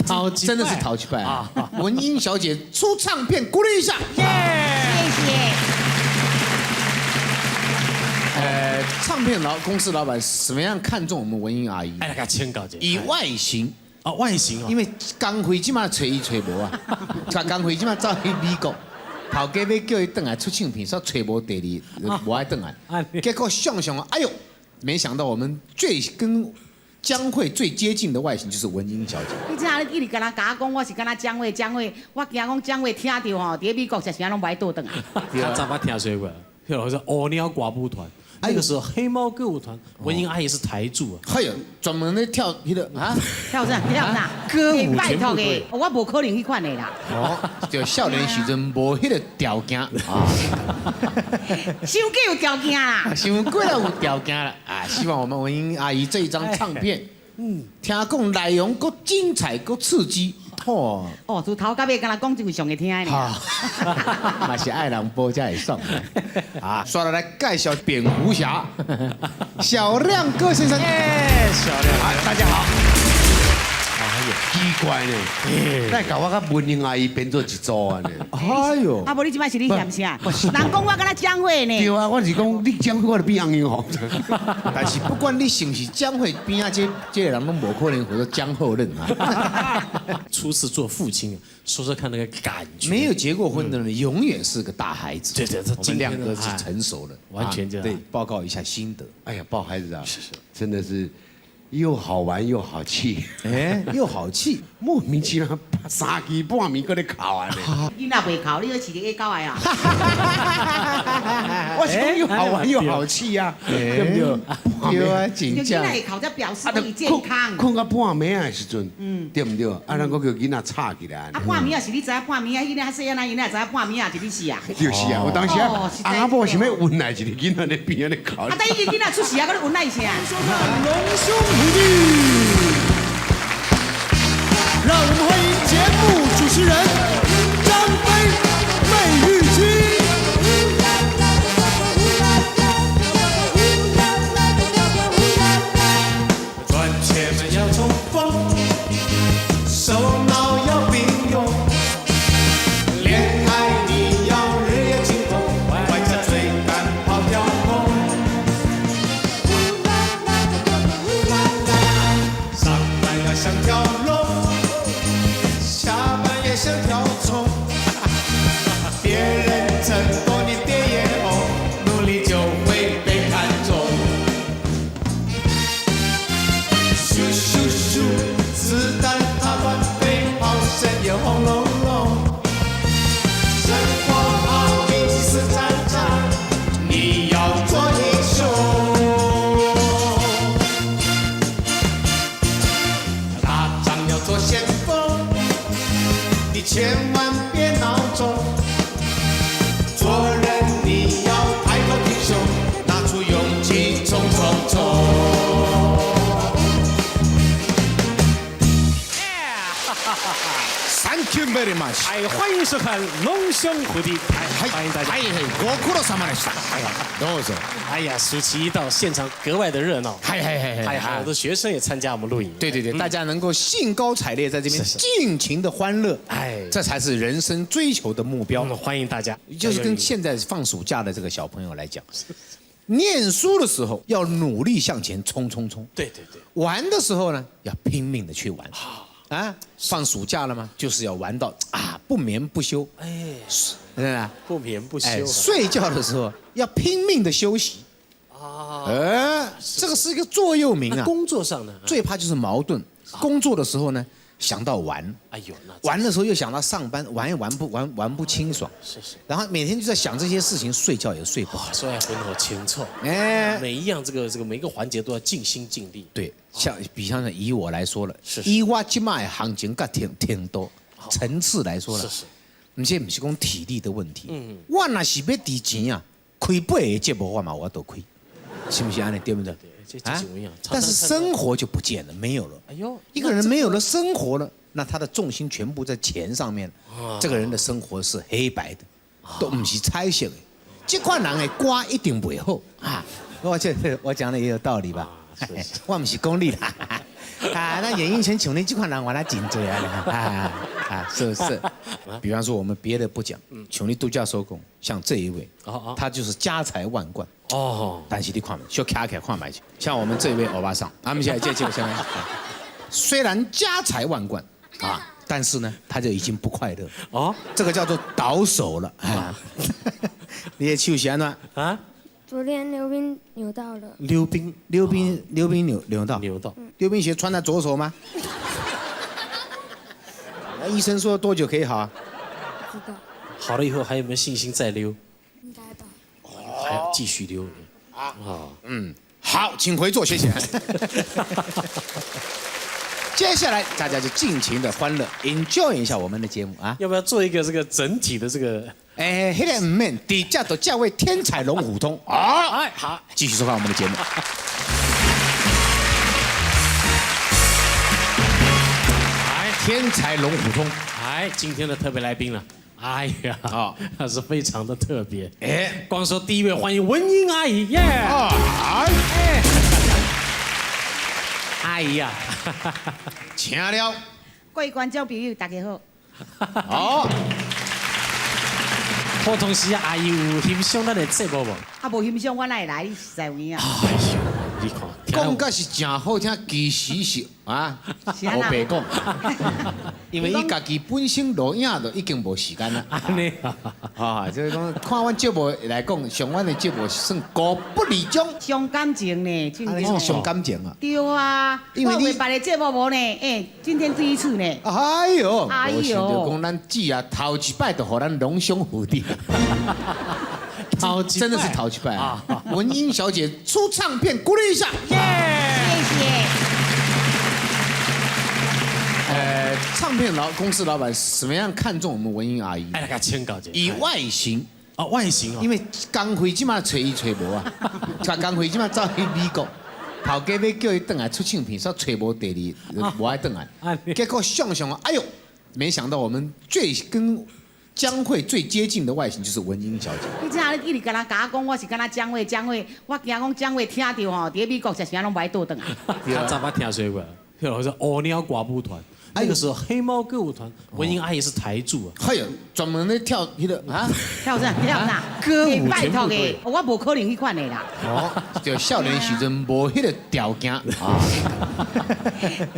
頭一真的是頭一擺啊！文英小姐出唱片，鼓勵一下。謝謝。唱片老公司老闆什麼樣看中我們文英阿姨？哎，來共請教一下。以外形，哦，外形哦，因為江蕙這馬揣伊揣無啊，江蕙這馬走去美國，頭家欲叫伊轉來出唱片，煞揣無第二，無愛轉來。結果想想，哎呦，沒想到我們最跟江蕙最接近的外形就是文英小姐。你知影你一直敢若共我講，我是敢若江蕙，江蕙，我驚講江蕙聽著吼，佇咧美國食啥攏無愛倒轉來。較早捌聽說過，譬如說烏鳥歌舞團，那個時候黑貓歌舞團，文英阿姨是台柱啊。還有專門咧跳彼個啊，跳啥？跳啥？歌舞拜託的，我無可能彼款的啦。哦，就少年時陣無彼個條件啊。傷過有條件啦。傷過了有條件啦。啊，希望我們文英阿姨這一張唱片，聽講內容閣精彩閣刺激。哦，哦，從頭到尾敢若講一句上會聽的。好，嘛是愛人播才會爽。啊，煞落來介紹蝙蝠俠，小亮哥先生。小亮，大家好。奇怪呢，哪會共我佮文英阿姨編做一組按呢？哎呦，啊，無你這擺是咧嫌啥？人講我敢若江蕙呢？對啊，我是講你江蕙，我就變紅英紅。但是不管你是毋是江蕙邊仔，這個人攏無可能活做江厚任啊。初次做父親，說說看那個感覺。沒有結過婚的人，永遠是個大孩子。對對，我們亮哥是成熟了，完全這樣。對，報告一下心得。哎呀，抱孩子啊，真的是又好玩又好氣，哎，又好氣，莫名其妙三更半暝閣咧哭按呢。囡仔袂哭，你閣飼個野狗的啊？我是講又好玩又好氣啊，對不對？對啊，真正。囡仔會哭才表示伊健康。睏到半暝的時陣，對不對？啊，咱閣叫囡仔吵起來。啊，半暝啊，是你知影半暝啊，囡仔較細漢，囡仔知影半暝啊是你死啊？就是啊，有當時啊，翁仔某想欲忍耐一下囡仔咧邊仔咧哭。啊，等伊囡仔出世啊，閣咧忍耐啥？收看龍兄虎弟，讓我們歡迎節目主持人張飛、費玉清。賺錢要衝鋒，手腦要並用，戀愛你要日夜進攻，外加追趕跑跳碰。上班要像條龍，下班也像條蟲，別人成功你別眼紅，努力就會被看中。咻咻咻，子彈它亂飛，炮聲也轟隆隆。生活好比似戰場，你要做英雄。打仗要做先鋒，你千萬別鬧鐘。做人你要抬頭挺胸，拿出勇氣衝衝衝。 Thank you very much。哎，歡迎收看《龍兄虎弟》，哎，歡迎大家。哎，ご苦労様でした。どうぞ。哎呀，暑期一到，現場格外的熱鬧。嗨嗨嗨嗨，好多學生也參加我們錄影。對對對，大家能夠興高采烈在這邊盡情的歡樂，哎，這才是人生追求的目標。歡迎大家，就是跟現在放暑假的這個小朋友來講，念書的時候要努力向前衝衝衝。對對對。玩的時候呢，要拼命的去玩。啊，放暑假了嗎？就是要玩到啊不眠不休。哎，是啊，不眠不休。睡覺的時候要拼命的休息。啊，哎，這個是一個座右銘啊。工作上呢，最怕就是矛盾。工作的時候呢，想到玩，哎呦，玩的時候又想到上班，玩也玩不玩玩不清爽。是是。然後每天就在想這些事情，睡覺也睡不好。所以魂頭清楚。哎，每一樣這個每一個環節都要盡心盡力。對。像比方說以我來說了，以我這馬的行情佮程度層次來說了，毋是毋是講體力的問題。我若是欲值錢啊，開八個節目我嘛有法度開，是毋是按呢？對不對？啊，但是生活就不見了，沒有了。哎呦，一個人沒有了生活了，那他的重心全部在錢上面，這個人的生活是黑白的，都毋是彩色的。這款人的歌一定袂好啊！我這我講的也有道理吧？我毋是講你啦，啊，那演藝圈像你這款人原來真濟啊，啊啊，是是。比方說我們別的不講，像你拄才所講，像這一位，他就是家財萬貫。哦，但是你看，小卡起來看覓去，像我們這位歐巴桑，他們現在這這下面，雖然家財萬貫啊，但是呢，他就已經不快樂。哦，這個叫做倒手了。啊，你的手是按怎？啊？昨天溜冰扭到了。溜冰，溜冰，溜冰扭到。扭到。溜冰鞋穿在左手嗎？那醫生說多久可以好啊？不知道。好了以後還有沒有信心再溜？應該吧。還要繼續溜。啊，嗯，好，請回座，謝謝。接下來大家就盡情的歡樂，enjoy 一下我們的節目啊！要不要做一個這個整體的這個？哎，那個毋免，底下都這位天才龍虎通啊！哎，好，繼續收看我們的節目。哎，天才龍虎通，哎，今天的特別來賓了。哎呀，啊，那是非常的特別。哎，光說第一位歡迎文英阿姨，耶！哎，阿姨呀，請了。各位觀眾朋友，大家好。好。普通時阿姨有欣賞咱的節目無？啊，無欣賞我哪會來？你實在有影。哎呦，你看，講甲是誠好聽，其實是啊，烏白講，因為伊家己本身錄影就已經無時間啦。按呢啊，就是講看阮節目來講，上阮的節目算狗不理獎。傷感情呢，真正。傷感情啊。對啊，因為你我有別的節目無呢？哎，今天第一次呢。哎呦，哎呦，無想著講咱姊啊，頭一擺就予咱龍兄虎弟。頭一真的是頭一擺啊！文英小姐出唱片，鼓勵一下。耶，謝謝。唱片老公司老闆什麼樣看中我們文英阿姨？哎，來給請教一下。以外形啊，外形哦，因為江蕙這馬揣伊揣無啊，江蕙這馬走去美國，頭家欲叫伊轉來出唱片，煞揣無第二，無愛轉來。結果想想，哎呦，沒想到我們最跟江蕙最接近的外形就是文英小姐。你知影你一直共人共我講，我是敢若江蕙江蕙，我驚講江蕙聽著吼，佇美國食啥攏無愛倒轉來。較早捌聽說過，那個哦，鳥歌舞團，那個時候黑貓歌舞團，文英阿姨是台柱啊。哎呦，專門咧跳彼個啊？跳啥？跳啥？歌舞拜託的，我無可能彼款的啦。哦，就少年時陣無彼個條件啊。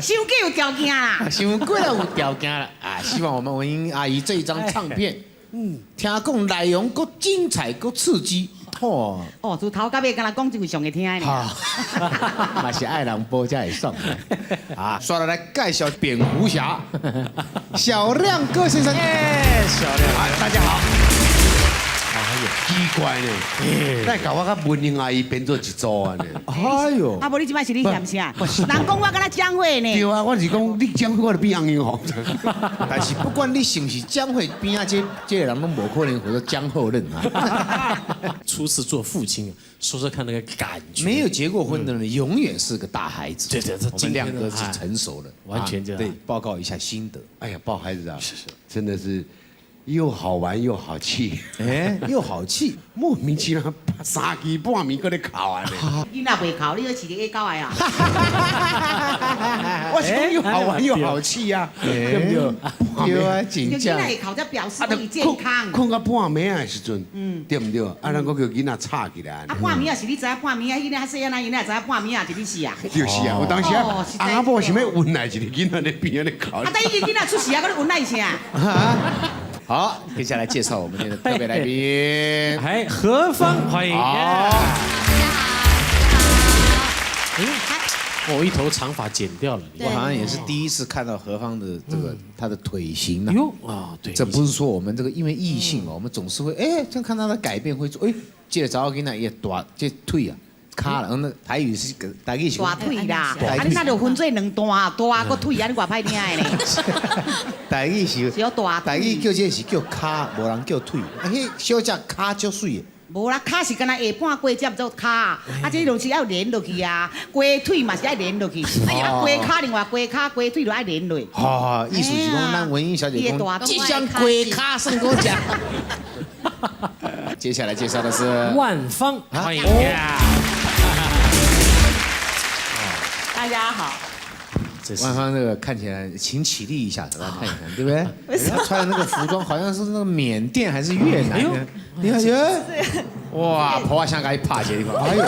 傷過有條件啦。傷過了有條件啦。啊，希望我們文英阿姨這一張唱片，嗯，聽講內容閣精彩閣刺激。哦，哦，自頭到尾敢若講這句上會聽的。嘛是愛人播才會爽。啊，刷落來介紹蝙蝠俠，小亮哥先生。小亮，大家好。哎呦，奇怪呢，哪會共我佮文英阿姨編做一組按呢？哎呦，啊，無你這擺是咧嫌啥？人講我敢若江蕙呢？對啊，我是講你江蕙，我就變紅英紅。但是不管你是毋是江蕙邊仔，這個人攏無可能活做江後任啊。初次做父親，說說看那個感覺。沒有結過婚的人，永遠是個大孩子。對對，我們亮哥是成熟了，完全這樣。對，報告一下心得。哎呀，抱孩子啊，真的是又好玩又好氣。哎，又好氣，莫名其妙三更半暝閣咧哭按呢。囡仔袂哭，你閣飼咧狗的啊？我是講又好玩又好氣啊，對不對？對啊，真囡正仔會哭才表示伊健康。睏到半暝的時陣，對不對？啊，咱閣叫囡仔吵起來。啊，半暝啊，是你知影半暝啊，囡仔較細漢，囡仔知影半暝啊是你死啊？就是啊，有當時啊，翁仔某想欲忍耐一个囡仔咧邊仔咧哭。啊，等伊囡仔出世啊，閣咧忍耐啥？好，接下來介紹我們今天的特別來賓，哎，何方歡迎。好，我一頭長髮剪掉了，我好像也是第一次看到何方的這個他的腿型啊。喲啊，對，這不是說我們這個因為異性哦，我們總是會哎，這樣看他的改變會說哎，這個查某囡仔伊大這腿啊，跤啦，那台語是台語是大腿啦，啊你那就分做兩段，大閣腿，啊你偌歹聽的呢？台語是，是大台語叫這是叫跤，無人叫腿。啊，彼小姐跤足媠的。無啦，跤是敢若下半過才做跤，啊，這就是愛連落去啊，雞腿嘛是愛連落去，啊，雞跤另外雞跤雞腿就愛連落。哈，意思是講咱文英小姐講，這雙雞跤算好食。接下來介紹的是萬芳，歡迎。大家好。万芳这个看起来，请起立一下，给大家看一看，对不对？他穿的那个服装好像是那个缅甸还是越南的？你看，哇，婆婆想给你拍起来，哎呦，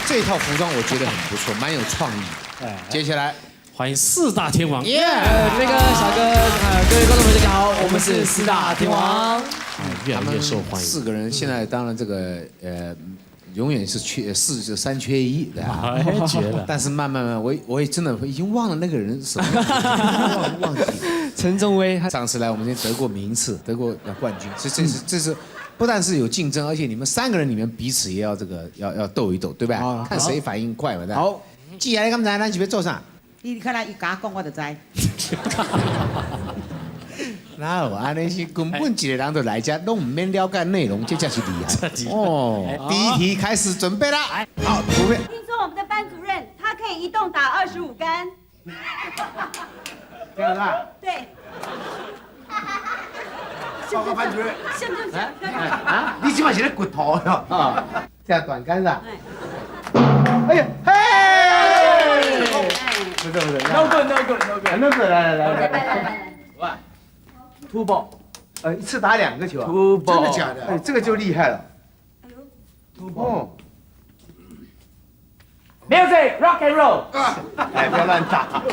这套服装我觉得很不错，蛮有创意。接下来欢迎四大天王，耶！飞哥、小哥，各位观众朋友大家好，我们是四大天王，越来越受欢迎。四个人现在当然这个永远是缺四就三缺一，对吧？绝了！但是慢慢慢，我也真的已经忘了那个人什么，忘记。陈仲威，上次来我们这得过名次，得过冠军，这是不但是有竞争，而且你们三个人里面彼此也要这个要斗一斗，对吧？看谁反应快嘛。好，既然刚才咱是欲做啥？你看他伊共我讲，我就知。哪有按呢是根本一个人就来遮，拢毋免了解内容，这才是厉害。哦，第一题开始准备啦！好，图片。听说我们的班主任他可以一动打25杆。这样啊？对。报告班主任。像不像？啊！你这马是咧骨头哟？啊，这样短杆是吧？哎呀，嘿！不是不是，no good no good no good no good，来来来来。来。突破，一次打2个球啊！突破，真的假的？哎，这个就厉害了。突破。Music rock and roll。哎，不要乱打。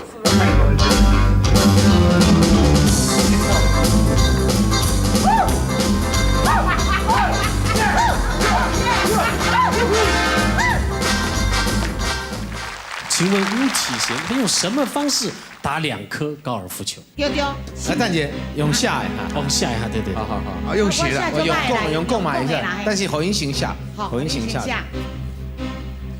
请问巫启贤他用什么方式打2颗高尔夫球？丢丢。来，蛋姐用下一下，哦，下一下，对对，好好好，用斜的，用用购买一下，但是侯英行下，侯英行下。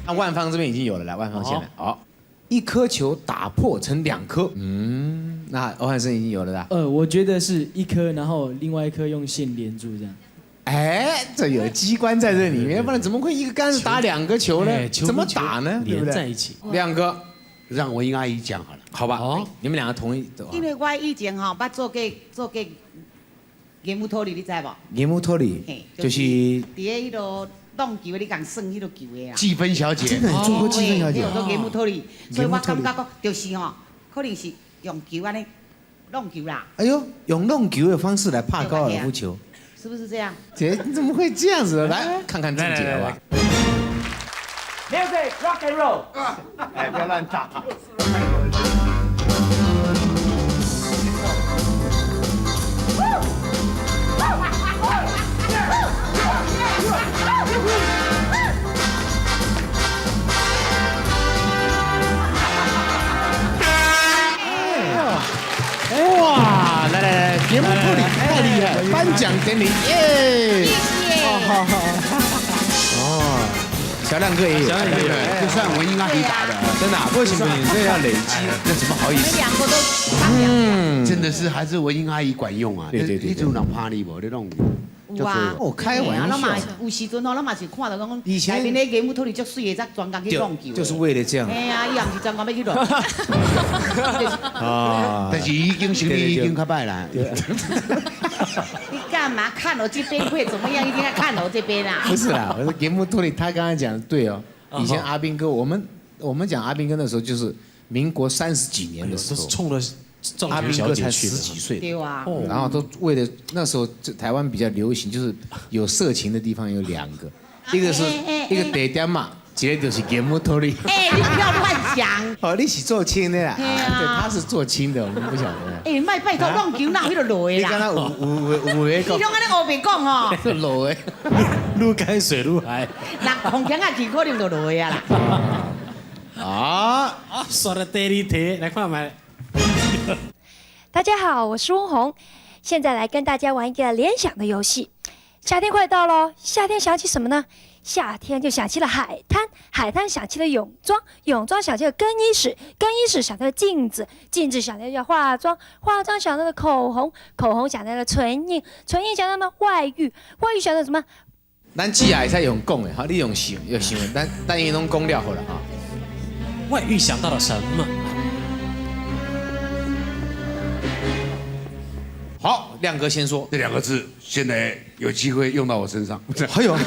那万芳这边已经有了，来，万芳先来。好，一颗球打破成2颗，嗯，那欧汉声已经有了啦。我觉得是1颗，然后另外一颗用线连住这样。哎，这有机关在这里面，不然怎么会一个杆子打2个球呢？怎么打呢？连在一起， 2个，让文英阿姨讲好了，好吧？哦，你们两个同意。因为我以前吼，捌做过研木托里，你知无？研木托里，就是伫咧彼个弄球，你共算彼个球的啦。计分小姐，真的做过计分小姐。做研木托里，所以我感觉讲，就是吼，可能是用球按呢弄球啦。哎呦，用弄球的方式来拍高尔夫球。是不是这样？姐，你怎么会这样子？来看看郑姐好吧。Music rock and roll。哎，不要乱打。哇！来来来，节目助理太厉害，颁奖典礼，耶！谢谢。好好。哦，小亮哥也有，小亮哥也有，这算文英阿姨打的，真的不行不行，这要累积，那怎么好意思？你们两个都，真的是还是文英阿姨管用啊！对对对，你做人怕你无？你弄。有啊，哦，开玩笑。咱嘛有时阵吼，咱嘛是看到讲，以前内面咧研托里足水的，才专工去弄球。就是为了这样。嘿啊，伊也毋是专工欲去弄。啊！但是已经生意已经较歹啦。你干嘛看我这边会怎么样？一定要看我这边啊？不是啦，我说节目托里，他刚才讲的对哦。以前阿兵哥，我们讲阿兵哥那时候就是民国30几年的时候，冲了。阿兵哥才10几岁，对啊，然后都为了那时候台湾比较流行，就是有色情的地方有2个，一个是一个地点嘛，一个就是节目托里。哎，你不要乱讲。哦，你是做轻的啦，对，他是做轻的，我们不晓得。哎，莫拜托，弄球哪有彼个落的啦？你刚刚有个你拢按呢乌白讲吼。落的，愈开水愈海。那红墙啊，去可能就落的啊啦。啊啊！刷了第二题，来看觅。大家好，我是翁虹，现在来跟大家玩一个联想的游戏。夏天快到喽，夏天想起什么呢？夏天就想起了海滩，海滩想起了泳装，泳装想起了更衣室，更衣室想到了镜子，镜子想到要化妆，化妆想到了口红，口红想到了唇印，唇印想到了外遇，外遇想到什么？咱姊也会使用讲的，哈，你用想，用想的，咱伊拢讲了好了哈。外遇想到了什么？好，亮哥先说这2个字，现在有机会用到我身上。还有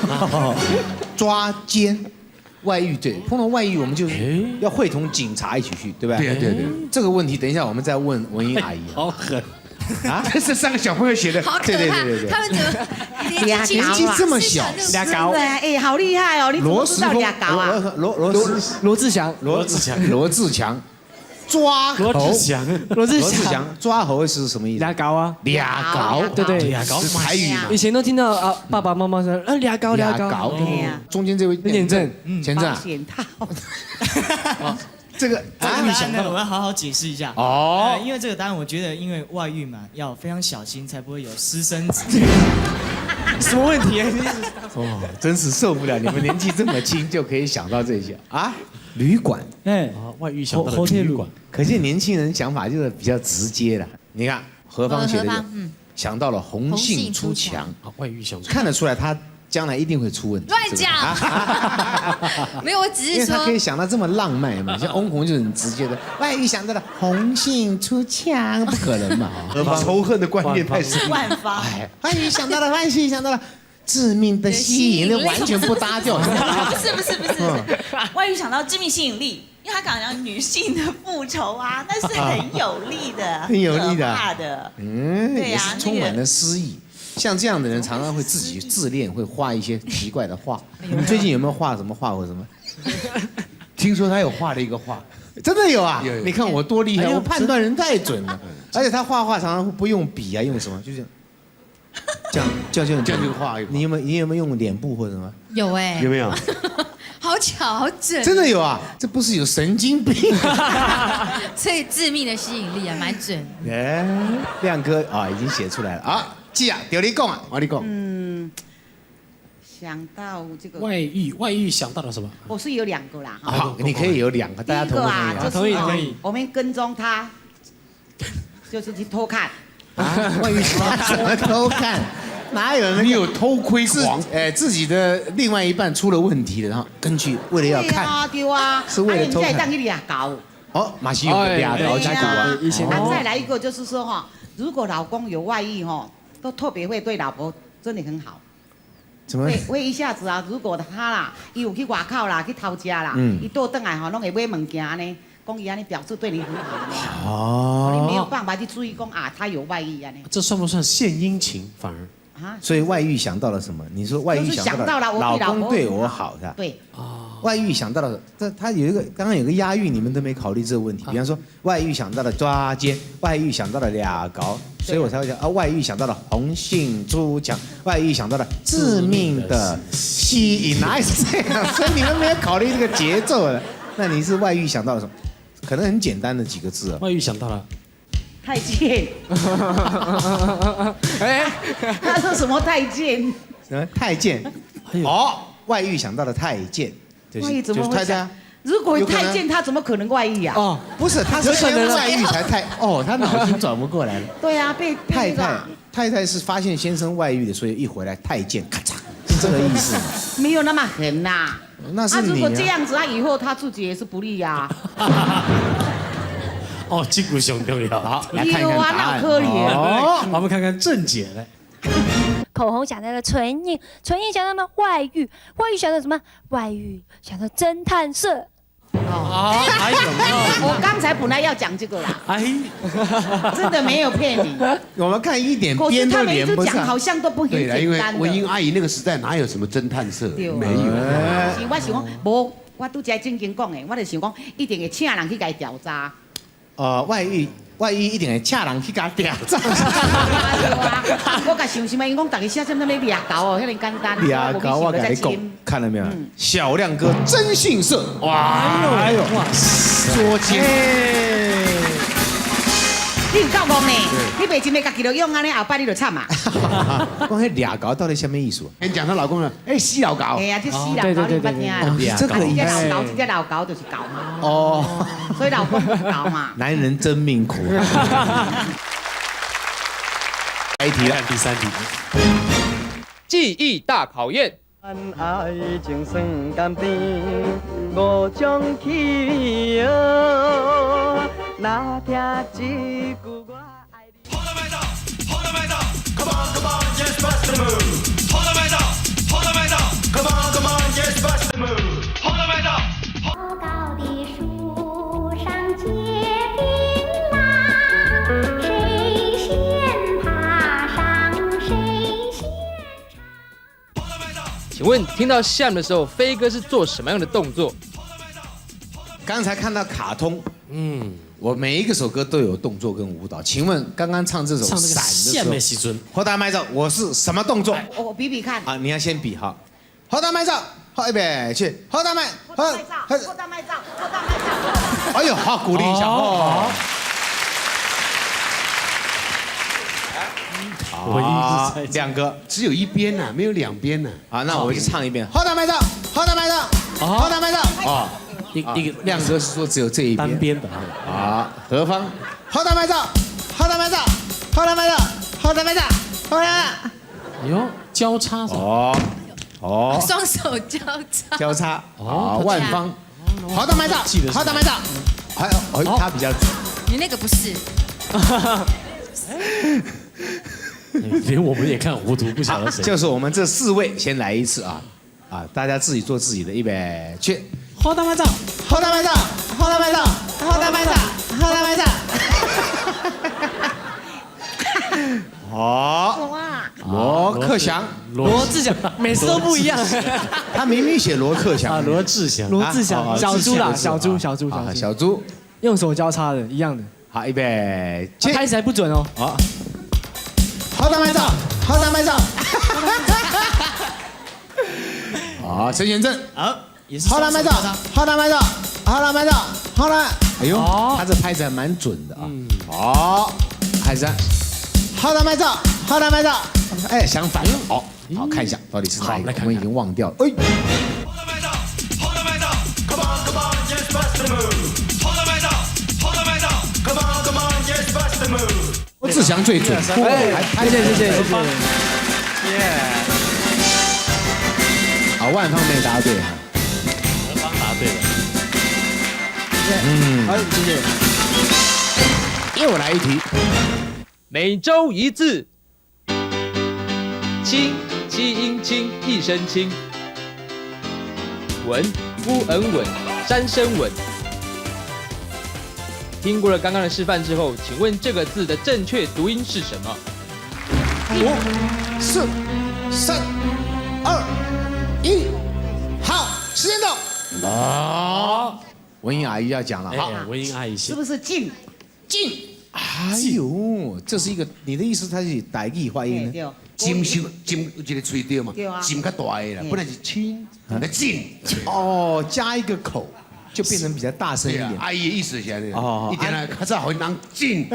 抓奸，外遇對，碰到外遇我們就是要會同警察一起去，對不對？對對對。這個問題等一下我們再問文英阿姨。好狠啊！這是三個小朋友寫的，好可對對怕對對對。他們怎麼掠年紀這麼小，掠狗，哎，好厲害哦！你怎麼知道掠狗啊？羅羅羅羅志祥，羅志祥，羅志強，抓猴，羅志祥，羅志祥，抓猴是什麼意思？掠狗啊，掠狗，對對，掠狗，台語嘛。以前都聽到啊，爸爸媽媽說啊，掠狗，掠狗。中間這位念正，前正，保險套。這個這個答案呢，我要好好解釋一下哦。因為這個答案，我覺得因為外遇嘛，要非常小心，才不會有私生子。什麼問題？哦，真是受不了！你們年紀這麼輕就可以想到這些啊？旅館，哎，外遇想到了旅館，可見年輕人想法就是比較直接了。你看何方寫的，想到了紅杏出牆，外遇想看得出來他將來一定會出問題。亂講，沒有，我只是說，因為他可以想到這麼浪漫嘛，像翁虹就是很直接的，外遇想到了紅杏出牆，不可能嘛？仇恨的觀念太深。萬方，哎，外遇想到了，外遇想到了。致命的吸引力完全不搭調。不是不是不是，外遇想到致命吸引力，因為他剛講女性的復仇啊，那是很有力的，很有力的，的，嗯，也是充滿了詩意。像這樣的人常常會自己自戀，會畫一些奇怪的畫。你最近有沒有畫什麼畫或什麼？聽說他有畫了一個畫，真的有啊！有你看我多厲害，我判斷人太準了。而且他畫畫常常不用筆啊，用什麼？就是這樣，這樣就這樣就畫一個。你有沒有？你有沒有用臉部或者什麼？有哎，有沒有？好巧，好準。真的有啊！這不是有神經病？所以致命的吸引力啊，蠻準。哎，亮哥啊，已經寫出來了啊！記啊，丟你講啊，我你講。嗯，想到這個外遇，外遇想到了什麼？我是有兩個啦。好，你可以有兩個，大家同意啊？同意可以。我們跟蹤他，就是去偷看。外遇什麼偷看？哪有人你有偷窺狂？哎，自己的另外一半出了問題了，然後根據為了要看，對啊，是為了偷看。去掠狗。哦，馬西有掠狗加狗啊！啊，再來一個就是說哈，如果老公有外遇哈，都特別會對老婆真的很好。怎麼？會一下子啊，如果他啦，伊有去外口啦，去偷食啦，伊倒轉來吼，攏會買物件呢。講伊按呢表示對你很好。哦。你沒有辦法去注意講啊，他有外遇按呢。這算不算獻殷勤？反而啊，所以外遇想到了什麼？你說外遇想到了老公對我好是吧？對。外遇想到了，這他有一個剛剛有個押韻，你們都沒考慮這個問題。比方說，外遇想到了抓姦，外遇想到了掠猴，所以我才會講啊，外遇想到了紅杏出牆，外遇想到了致命的吸引，哪有這樣？所以你們沒有考慮這個節奏了。那你是外遇想到了什麼？可能很簡單的幾個字啊。外遇想到了太監。哎，他說什麼太監？什麼太監？哦，外遇想到了太監。外遇怎麼會想？如果太監，他怎麼可能外遇啊？哦，不是，他是先外遇才太哦，他腦筋轉不過來了。對啊，被太太太太是發現先生外遇的，所以一回來太監咔嚓，是這個意思。沒有那麼狠吶。那是你。如果這樣子，他以後他自己也是不利呀。哦，這個上重要。好，來看看答案。哦，我們看看鄭姐來。口紅想到了唇印，唇印想到什麼？外遇，外遇想到什麼？外遇想到偵探社。哦，哎呦，我剛才本來要講這個啦，哎，真的沒有騙你。我們看一點邊都連不上，好像都不很對啦，因為簡單的。文英阿姨那個時代哪有什麼偵探社？沒有。是，我想講，無，我拄才正經講的，我就想講，一定會請人去共伊調查。外遇，外遇一定會請人去共調查。我共想想嘛，𪜶講逐家寫啥物掠猴哦，遐爾簡單。掠猴，我共你講，看到沒有？小亮哥真姓社，哇！哎呦，哇！捉奸。你有夠戇呢？你袂真的家己就用按呢，後擺你就慘啊！講彼掠猴到底啥物意思？跟你講她老公了，哎，死老猴。哎呀，這死老猴你捌聽？這個意思。這老猴，這老猴就是猴嘛。哦。所以老公是猴嘛。男人真命苦。下一題看第三題。記憶大考驗。愛情酸甘甜，五種起若聽這句我愛你。 Come on, come on, yes, bust the move. Hold on, right up, hold on, right up. Come on, come on, yes, bust the move. Hold on, right 请问听到像的时候，飞哥是做什么样的动作？刚才看到卡通，我每一个首歌都有动作跟舞蹈。请问刚刚唱这首唱那个闪闪的时的时阵，候，好大麦照，我是什么动作？我比比看。啊，你要先比哈。好大麦照，好预备去，好大麦，好，好大麦照，好大麦照。哎呦，好鼓励一下哦。我一直在两个，只有一边呐，没有两边呐。啊，那我就唱一遍。好大麦照，好大麦照，好大麦照。啊，一一个亮哥是说只有这一边。单边的啊，何方？好大麦照，好大麦照，好大麦照，好大麦照，好大麦照。哎呦，交叉哦哦，双手交叉。交叉哦，万方，好大麦照，好大麦照，还有哦，他比较你那个不是。连我们也看糊涂，不晓得谁。就是我们这四位先来一次啊啊，大家自己做自己的，预备去。好大麦照，好大麦照，好大麦照，好大麦照，好大麦照。好，罗克祥，罗志祥，每次都不一样。他明明写罗克祥啊，罗志祥，罗志祥，小猪啦，小猪，小猪，小猪，小猪，用手交叉的，一样的。好，预备，拍子还不准哦。好，好大麦照，好大麦照。好，陈贤正，好，也是好大麦照，好大麦照，好大麦照，好大。哎呦，他这拍子还蛮准的啊。好，海山，好大麦照，好大麦照。哎，相反了。好，好看一下到底是哪一个，我们已经忘掉了。哎。志祥最准，哎，谢谢谢谢谢谢。耶！好，万方没答对啊。何方答对了。嗯，好，谢谢。又来一题，每周一字，亲，七音轻，一声轻。稳，乌恩稳，三声稳。听过了刚刚的示范之后，请问这个字的正确读音是什么？ 5、4、3、2、1，好，时间到。啊，文英阿姨要讲了，好，文英阿姨是不是进？进。哎呦，这是一个你的意思，它是台语发音呢？金是金，有一个嘴对嘛？金较大的啦，本来是亲，那进。哦，加一个口。就变成比较大声一点。阿姨的意思是安呢，哦，一点来较早予人进。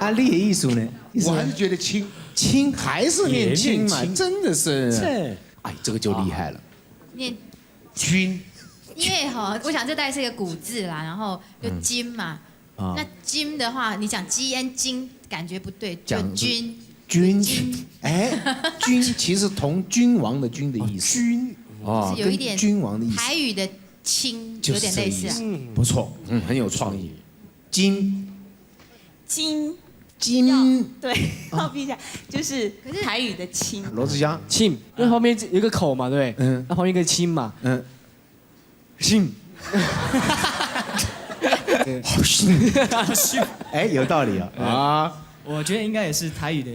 阿你的意思呢？我还是觉得亲，亲还是念亲嘛，真的是。哎，这个就厉害了。念君，因为哈，我想这大概是一个古字啦，然后就金嘛。那金的话，你讲 G N 金，感觉不对，就君。君，哎，君其实同君王的君的意思。君，哦，有一点君王的意思。台语的。亲有点类似啊，不错，嗯，很有创意。金，金，金，对，我比一下，就是台语的亲。罗志祥，亲，因为后面有一个口嘛，对不对？嗯，那旁边一个亲嘛，嗯，亲，好亲，哎，有道理啊。啊，我觉得应该也是台语的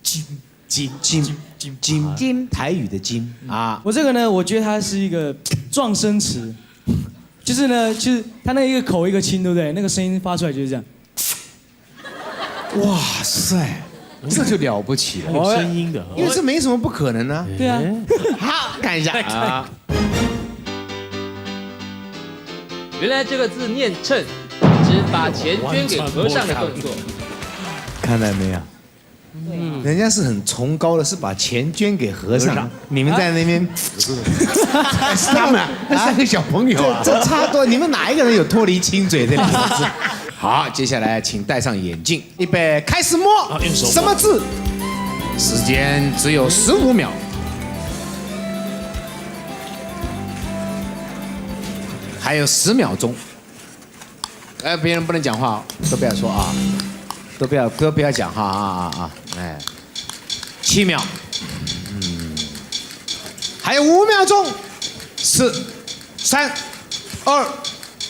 金，金，金，金，金，金，台语的金啊。我这个呢，我觉得它是一个撞声词。就是呢，就是它那一个口一个亲，对不对？那个声音发出来就是这样。哇塞，这就了不起了，有声音的，因为这没什么不可能呢。对啊，好，看一下啊。原来这个字念趁，指把钱捐给和尚的动作。看到没有？人家是很崇高的，是把钱捐给和尚。你们在那边，是他们那三个小朋友啊，这差多。你们哪一个人有脱离亲嘴这两个字？好，接下来请戴上眼镜，预备开始摸。什么字？时间只有15秒，还有10秒钟。哎，别人不能讲话，都不要说啊。都不要讲哈啊啊啊！哎，7秒，嗯，还有5秒钟，4、3、2、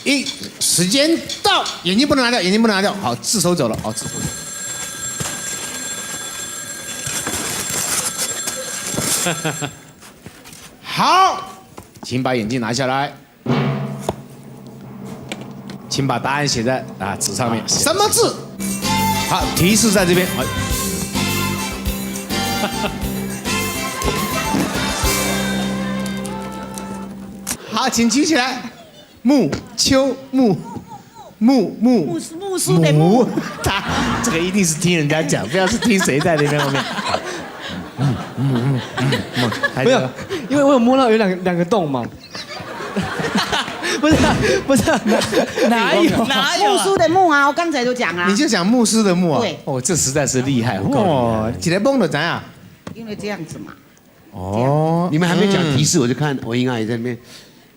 1，时间到，眼睛不能拿掉，眼睛不能拿掉，好，字收走了，好，字收走。好，请把眼镜拿下来，请把答案写在纸上面。什么字？好，提示在这边。好，请举起来。木秋木木木木木梳的木，他这个一定是听人家讲，不要是听谁在那边后面。没有，因为我有摸到有两个洞嘛。不是不是，哪有哪有木梳的木啊？我刚才都讲啊。你就讲牧师的牧啊？对。哦，这实在是厉害哦！起来蹦的咱啊。因为这样子嘛。哦，你们还没讲提示，我就看文英阿姨在那边。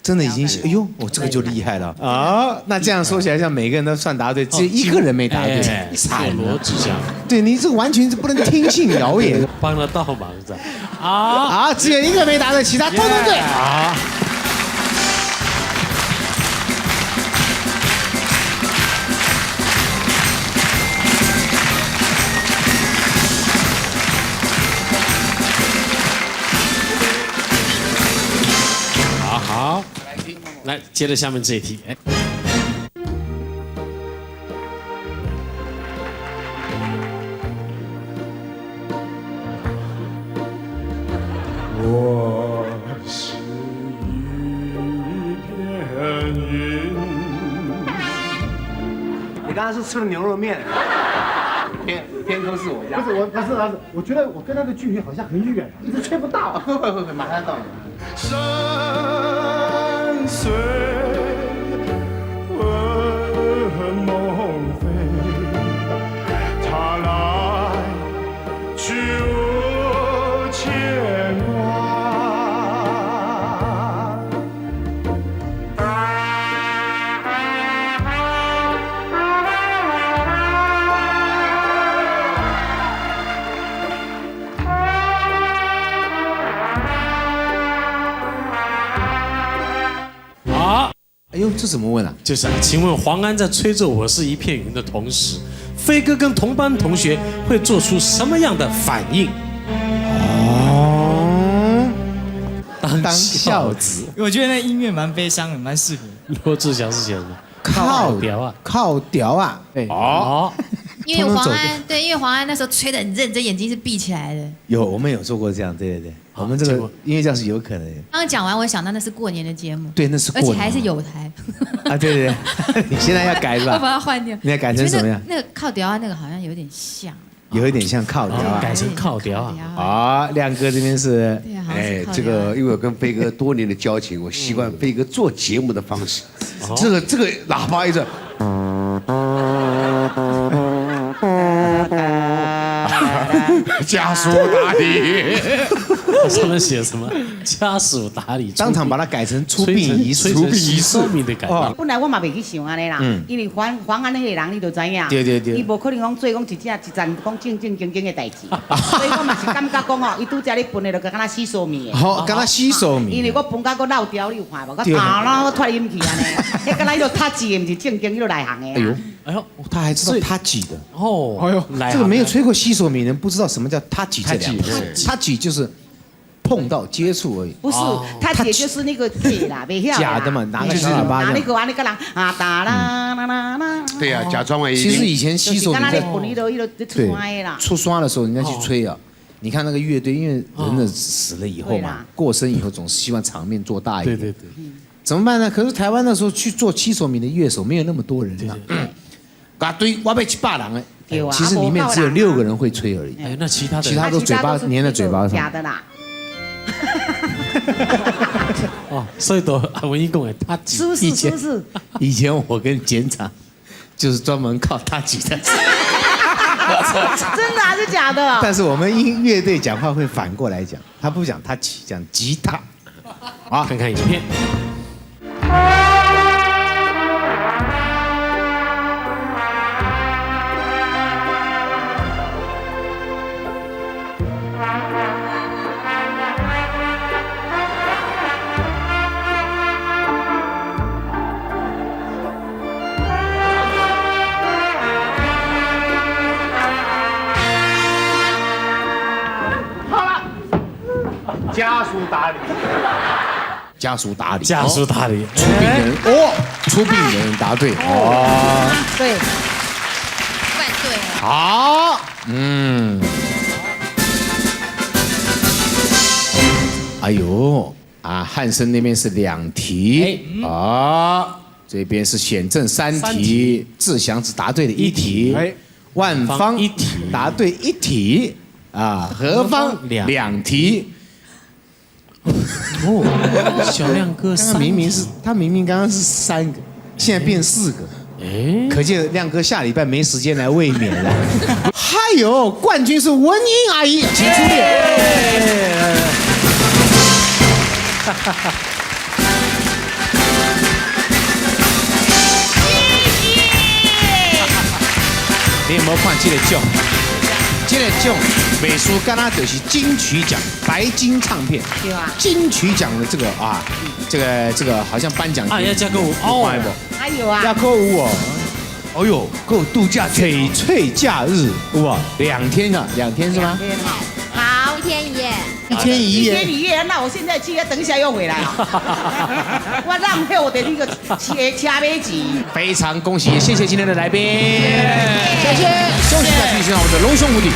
真的已经，哎呦，我这个就厉害了啊！那这样说起来，像每个人都算答对，只有一个人没答对，惨了。罗志祥，对你这完全是不能听信谣言，帮了倒忙的啊！只有一个没答对，其他通通对啊！好，来，接着下面这一题。哎，我是一片云。你刚刚是吃了牛肉面。天空是我家。不是我，不是老师，我觉得我跟他的距离好像很远，一直吹不到。会会会，马上到了。山水问梦飞，他来去无牵挂。好，哎呦，这怎么问啊？就是，请问黄安在吹奏《我是一片云》的同时，飞哥跟同班同学会做出什么样的反应？哦，当孝子。我觉得那音乐蛮悲伤的，蛮适合。罗志祥是写什么？靠调啊，靠调啊。哦，因为黄安对，因为黄安那时候吹得很认真，眼睛是闭起来的。有，我们有做过这样，对对对，我们这个音乐教室有可能。刚刚讲完，我想到那是过年的节目，对，那是过年，而且还是有台。啊，对对对，你现在要改是吧？我把它换掉。你要改成什么样？那个靠调啊，那个好像有点像。有一点像靠调啊，改成靠调啊。啊，亮哥这边是，哎，这个因为我跟飞哥多年的交情，我习惯飞哥做节目的方式。这个喇叭一直。家属打理，上面写什么？家属打理，当场把它改成出殡仪式，出殡仪式的改变。本来我嘛袂去想按呢啦，因为黄安彼个人你就知影，对对对，伊无可能讲做讲一只一层讲正正经经的代志，所以我嘛是感觉讲吼，伊拄才咧分的就敢若洗手面的。好，敢若洗手面。因为我分甲阁漏掉，你有看无？我打啦，我脱音去按呢，彼敢若彼落读字的，毋是正经彼落内行的。哎呦，哎呦，他还知道他挤的哦。哎呦，这个没有吹过吸手米人不知道什么叫他挤这两个字，他挤就是碰到接触而已。不是，他挤就是那个假啦，袂晓。假的嘛，拿个小喇叭。拿那个安呢个人啊哒啦啦啦啦。对啊，假装为。其实以前吸手米在对出刷的时候，人家去吹啊。你看那个乐队，因为人的死了以后嘛，过身以后总是希望场面做大一点。对对对。怎么办呢？可是台湾那时候去做七手米的乐手没有那么多人啊。啊，对，我被700人哎，其实里面只有6个人会吹而已。哎，那其他的其他都嘴巴粘在嘴巴上。假的啦。哦，所以都文英讲的，他是是是是。以前我跟检长就是专门靠他挤的。真的还是假的？但是我们音乐队讲话会反过来讲，他不讲他挤，讲吉他。好，看看影片。家书达理。家属打理，家属打理，出殡人哦，出殡人答对哦，对，怪对。好，嗯，哎呦，啊，汉森那边是两题啊，这边是显正三题，志祥只答对了一题，万芳一题答对一题，啊，何方两题。哦，小亮哥，刚刚明明是他明明刚刚是三个，现在变四个，哎，可见亮哥下礼拜没时间来卫冕了。还有冠军是文英阿姨，请出列。你有没有看这个奖？这个奖美术敢若就是金曲奖白金唱片，对啊，金曲奖的这个啊，这个好像颁奖啊，要加个五哦，还有啊，要购物哦，哎呦，够度假翡翠假日哇，2天啊，2天是吗？好，一天一夜，一天一夜，一天一夜。那我现在去，等一下又回来啊，我浪费我的那个车车尾钱。非常恭喜，谢谢今天的来宾，谢谢。休息一下，继续上我们的龙兄虎弟。